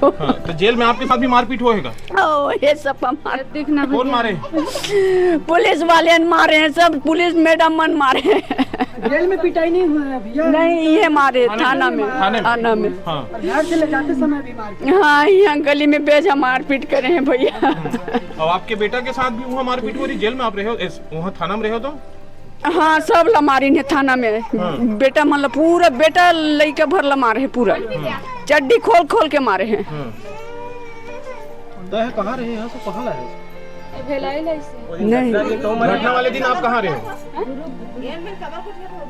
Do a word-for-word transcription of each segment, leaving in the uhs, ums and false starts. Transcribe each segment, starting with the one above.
हाँ, तो जेल में आपके साथ भी मारपीट होएगा? ओ, ये सब हमारे देखना कौन भैया। मारे? पुलिस वाले ने मारे हैं सब, पुलिस मैडम मन मारे हैं। जेल में पिटाई नहीं हुआ है भैया? नहीं, ये मारे थाना में। थाने में? थाना में। हाँ। और घर से ले जाते समय भी मारपीट। हाँ, यहाँ गली में भेजा, मारपीट करे हैं भैया। अब आपके बेटा के साथ भी वहाँ मारपीट हो रही, जेल में आप रहे हो, इस, वहाँ थाना में रहे हो तो? हाँ, सब ला मारिन हे थाना में। हाँ। बेटा मन ला पूरा, बेटा लइका भर ला मारे हे पूरा। हाँ। चड्डी खोल खोल के मारे हे। हाँ। तय कहाँ रहे हैं, सब कहाँ ला है? भेलाई लाई से। नहीं। घटना वाले दिन आप कहाँ रहे हो?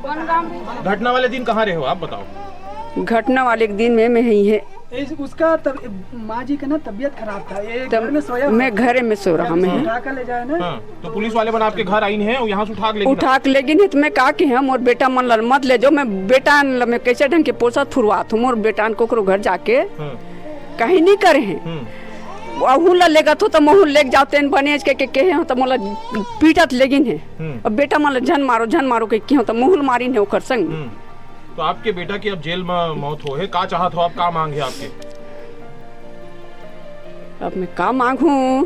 कौन गाँव में? घटना वाले दिन कहाँ रहे हो आप, बताओ। घटना वाले दिन में मैं यहीं है। इस, उसका तब, माँ जी का ना तबियत खराब था, ये तब घर में सोया हुआ मैं था। घरे में सो रहा मैं। उठा कर ले जाए ना। हाँ, तो पुलिस वाले मन आपके घर आइन हे और यहाँ से उठा के लेकिन उठा के लेकिन हे, तो मैं का कि हम मोर बेटा मन ला मत ले जाओ, मैं बेटा ल मैं कैसे ढंग के पोसत फुरवात हूँ, मोर बेटा न कोकरो घर जाके हाँ। कहीं नहीं करे हैं। हम्म। अहू ला लेगत हो तो महू लेग जाते हैं, बनेज के, के कहे हो तो मोला पीटत लेगिन हे। हम्म। अब बेटा मन ला झन मारो, झन मारो के, के हो तो महू ल मारिन हे ओकर संग। हम्म। तो आपके बेटा की अब जेल में मौत हो है, का चाहत हो आप, का मांग है आपके? अब मैं का मांगू?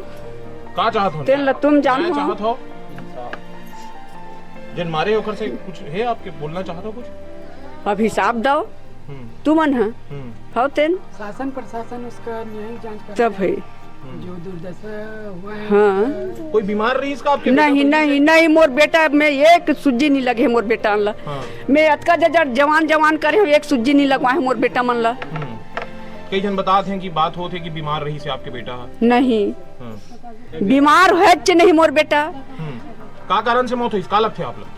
का चाहत हो? तेन ला तुम न्याय जानहू। चाहत हो? जेन मारे ओकर से कुछ है आपके, बोलना चाहत हो कुछ? अब हिसाब दो। हम्म। तुमन ह। हम्म। हो तेन। शासन प्रशासन उसका न्यायिक जांच करता तब है। है। जो दुर्दशा हुआ है हाँ। कोई बीमार रही इसका आपके बेटा नहीं, को? नहीं, नहीं, मोर बेटा में एक सुज्जी नहीं लगे मोर बेटा ला। हाँ। मैं अतका ज-, ज-, जवान, जवान करे हूँ, एक सुज्जी नहीं लगवाए मोर बेटा मन ला। हम्म। कई जन बतात हैं कि बात होत है कि बीमार रही से आपके बेटा। नहीं। हाँ। बीमार है च नहीं मोर बेटा। हम्म। का कारण से मौत होइस? का लगथे आप ला?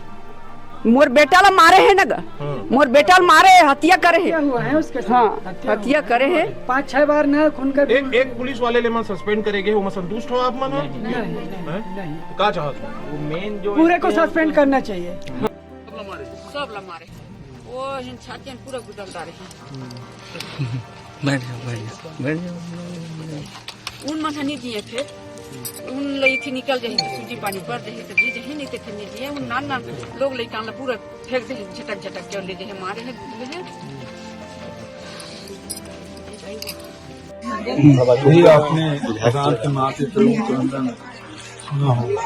मोर बेटा ला मारे हे ना गा। हाँ। मोर बेटा ला मारे हे, हत्या करे हे। हत्या हुआ है उसके साथ। हाँ, हत्या हत्या हुआ है। करे हे। पाँच छह बार ना खून का एक, एक पुलिस वाले ले मन सस्पेंड करे गए, ओमा संतुष्ट हो आप मन? नहीं, नहीं, हैं? नहीं। तो का चाहत हो? वो मेन जो पूरे को सस्पेंड करना चाहिए। सब ला मारे। वो हिन छाती में पूरा गुदल डारे हे। बैठ जाओ, बैठ जाओ, बैठ जाओ। उन मन ह नहीं दिए थे, उन लई थी निकल जाही तो सूजी पानी भर देही तो दी जाही, नहीं तो फिर नहीं दिए। उन नान नान लोग लइका ला पूरा फेंक देही, झटक झटक के ले जाही, मारे हे, ले जाही। यही आपने प्रशांत के माँ के चरित्र के अंदर सुना होगा।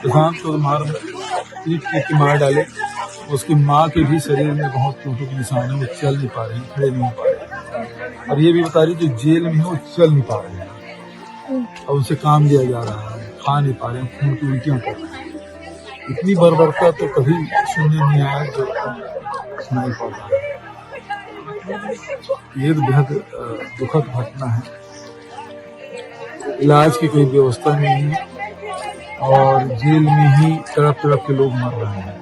प्रशांत को मार, पीट पीट के मार डाले। उसकी माँ के भी शरीर में बहुत चोटों के निशान है, वो चल नहीं पा रही, खड़े नहीं हो पा रही। और ये भी बता रही जो जेल में है वो चल नहीं पा रही है। अब उसे काम दिया जा रहा है, खा नहीं पा रहे हैं, खून की उल्टियाँ कर रहे हैं। इतनी बर्बरता तो कभी सुनने नहीं आया जो सुनाई पड़ता है। ये तो बेहद, अ, दुखद घटना है। इलाज की कोई व्यवस्था नहीं है और जेल में ही तड़प तड़प के लोग मर रहे हैं।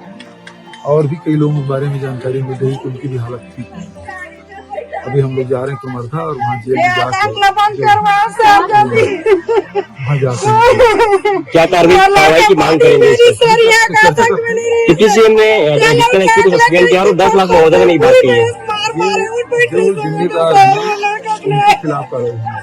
और भी कई लोगों के बारे में जानकारी मिल रही है कि उनकी भी हालत ठीक नहीं है। अभी हम लोग जा रहे हैं कुमरधा और वहाँ जेल में जाकर बंद करवाओ सर, जल्दी। वहाँ जाकर क्या कार्रवाई, कार्रवाई की मांग करेंगे इस पर? सर, यहाँ का तक भी नहीं। क्योंकि सीएम ने, अ, जिस तरह की तो सस्पेंड किया और दस लाख महोदय ने बात की है। मार मारे, वो कोई जो जिम्मेदार है, उनके खिलाफ कार्रवाई होनी चाहिए।